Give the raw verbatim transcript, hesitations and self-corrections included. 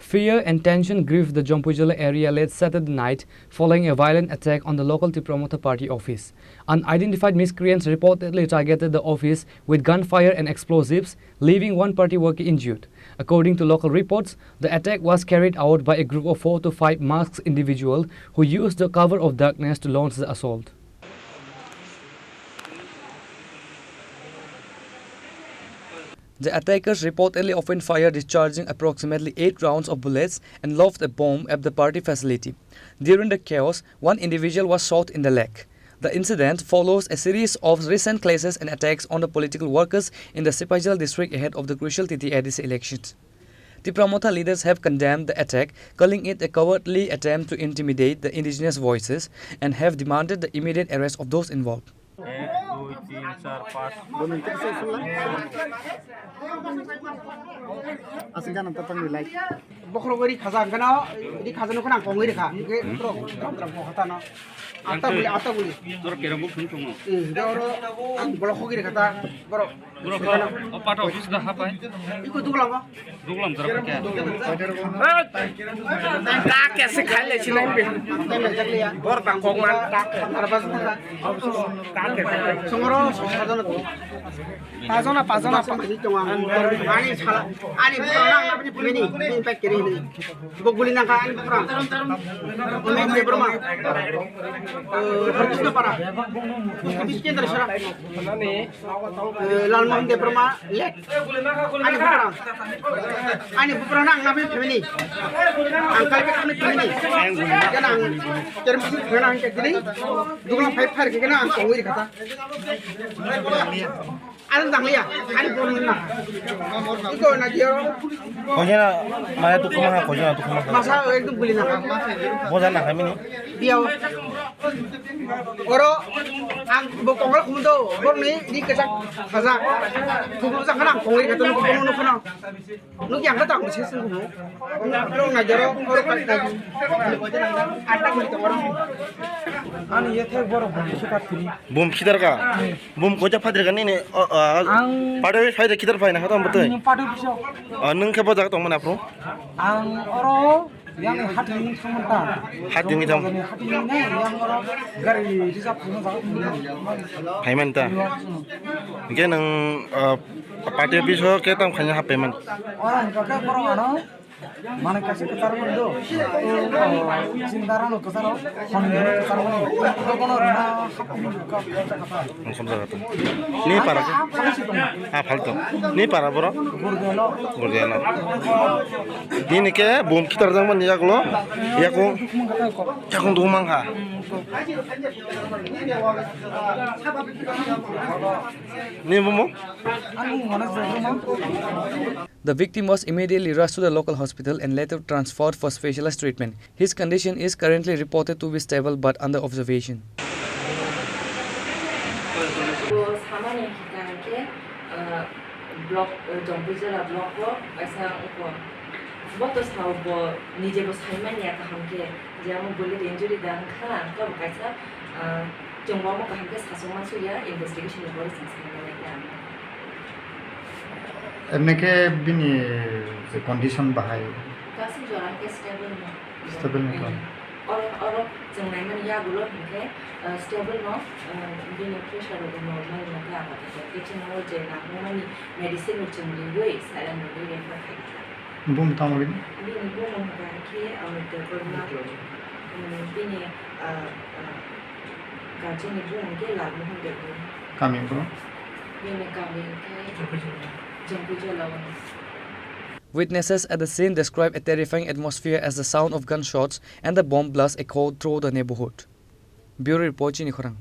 Fear and tension gripped the Jompuijala area late Saturday night following a violent attack on the local Tipra Motha party office. Unidentified miscreants reportedly targeted the office with gunfire and explosives, leaving one party worker injured. According to local reports, the attack was carried out by a group of four to five masked individuals who used the cover of darkness to launch the assault. The attackers reportedly opened fire, discharging approximately eight rounds of bullets, and lobbed a bomb at the party facility. During the chaos, one individual was shot in the leg. The incident follows a series of recent clashes and attacks on the political workers in the Sipaijala district ahead of the crucial T T A D C elections. Tipra Motha leaders have condemned the attack, calling it a cowardly attempt to intimidate the indigenous voices, and have demanded the immediate arrest of those involved. Ek, dui, tin, char, panch. Asing ka nang tatang ni like. Bokhorok ri khaja ang kano, ri khaja no khanang kongwi rikha. Ke tro tro tro ko hata no. Ata guli, ata guli. Toro kerang bo phun tongo. Hmm, oro ang bolok hogi rikha ta. Borok. Borok, o pato office da hapai. Iko duglang ba. Duglam jora khe. Ka khe se khai le sinai be. Bor ba kok man ka khe. Songoro sajona tu. Pajona, pajona. Ani sala, ani bukro nang na bini bini bini pek kiri ni. Bo guli nang ka ani bukro. Omen de broma. Eh, Harkisna para. Kendra sara. Eh, Lalmohan Debbarma late. Ani buprang. Ani buprang nang nabi family. Ang kalbi kami family. Kena ang termisi kena ang kiri. Dugla five fire kena ang kongwi kata. Ani danglia. Ani buprang na. Iko na dia. Kojana maya tu kuma ha, kojana tu kuma ha. Masa ekdom guli na. Boja na kami ni. Biao. Oro ang bo kongla khumdo, borni di kechak khaja. Khumdo jang khana ang kongri khato nugo kono nukhano. Nugi ang khato ang se sung khumo. Oro nai jaro, oro ka ka. Atta kuri to oro. Ani ye thai borok bum khitar thini. Bum khitar ka? Bum koja phadir ka nini, o, o, ang pade phai de khitar phai na khato ang botoi. Pade biso. Nung khe bo jaga tong mana pro? Ang oro Yang hati ni thangman ta. Hati ni thang. Hati ni ne, yang oro gari reserve thangma jaga thangma. Phaiman ta. Hingke nang, ah, party office o ke tam khanya hap payment. Oro hingka ke borok ano, mane kaisa kwchar mani do. Chindara no kwcharo, hon no kwcharo. Dokono rina hap ni ka. Ang somjak kha. Ni para ke? Ah, phalto. Ni para boro? Gurdialo. Gurdialo. Nini ke bum khitar jang mani yaklo. Yakung. Yakung dum mang kha. Ni bumo? Ani mana jero ma. The victim was immediately rushed to the local hospital and later transferred for specialized treatment. His condition is currently reported to be stable but under observation. Bo samani hwnkha hwnkhe, ah, block, ah, Jompuijala block o kaisa wngkha. Bo to sao bo nije bo saimanya kaham khe je amo bullet injury da wngkha, wngkha bo kaisa, ah, chwng bo amo kaham khe sachwng mansukya, investigation ni pore chwng saimanya khe amo. Emne khe bini je condition bahai? Kasing jora khe stable no. Stable no to? Mm. Oro, oro chwng naimani yagulo hinkhe, uh, stable no, uh, bini pressure rok normal no khe apato. Khe chwng o je nangmani medicine rok chwng riwi, saline rok riwi refer khaikha. Bum tamo bini? Bini bumung hwnkha khe, uh, Debbarma, um, bini, uh, uh, guardian ni bumung khe Lalmohan Debbarma. Kami bro? Bini kami khe Jompuijala o. Witnesses at the scene described a terrifying atmosphere as the sound of gunshots and the bomb blast echoed through the neighborhood. Bureau Report, Chini Khorang.